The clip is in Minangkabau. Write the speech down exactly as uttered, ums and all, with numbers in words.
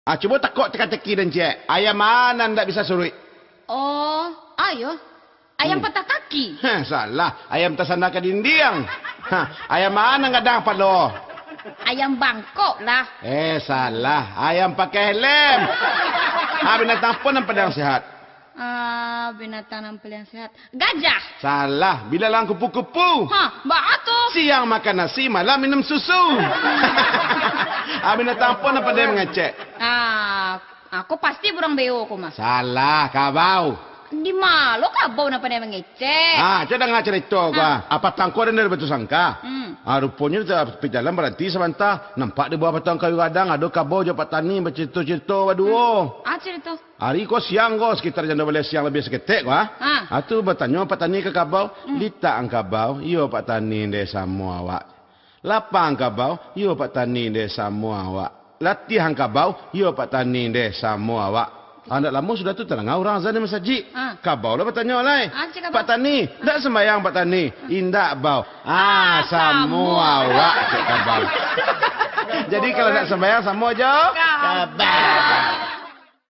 Ah, cubo takok teka-teki den ciek. Ayam ma nan ndak bisa suruik? Oh, ayo. Ayam Hmm. patah kaki. Heh, salah. Ayam tasanda ka dindiang. Ha, ayam ma nan gadang palo? Ayam bangkok lah. Eh, salah. Ayam pakai helem. Ah, binatang apo nan paliang sehat? Ah, binatang nan paliang sehat. Gajah. Salah. Bilalang kupu-kupu. Hah, baa tu? Siang makan nasi, malam minum susu. Ah, binatang apo nan pandai mangecek? Ah, aku pasti burang beo ko mah. Salah, kabau. Di ma lo kabau nan pandai mangecek? Ah, cubo danga carito ko, ah. Ah. Patang ko den dari Batusangka. Hmm. Ah, ruponyo di tapi jalan baranti sabanta. Nampak di bawah batang kayu gadang ado kabau jo Pak Tani bacarito-carito baduo. Hmm. Ah, carito. Ari ko siang ko, sekitar jam duo baleh siang labiah saketek ko, ah. Ah. Ah, tu batanyo Pak Tani ka kabau, Hmm. "Litak ang kabau?" "Iyo, Pak Tani, ndeh samo awak." "Lapa ang kabau?" "Iyo, Pak Tani, ndeh samo awak." "Latiah ang kabau?" "Iyo, Pak Tani, ndeh samo awak." Ah, ndak lamo sudah tu tadanga urang azan di masajik. Ah. Kabau lah batanyo lai, Ah, cek kabau. "Pak Tani, ndak sumbayang, Pak Tani?" "Indak, Bau." "Ah, Ah, samo samo. awak," cek kabau. Jadi, kalau ndak sumbayang, samo jo Kabau. kabau.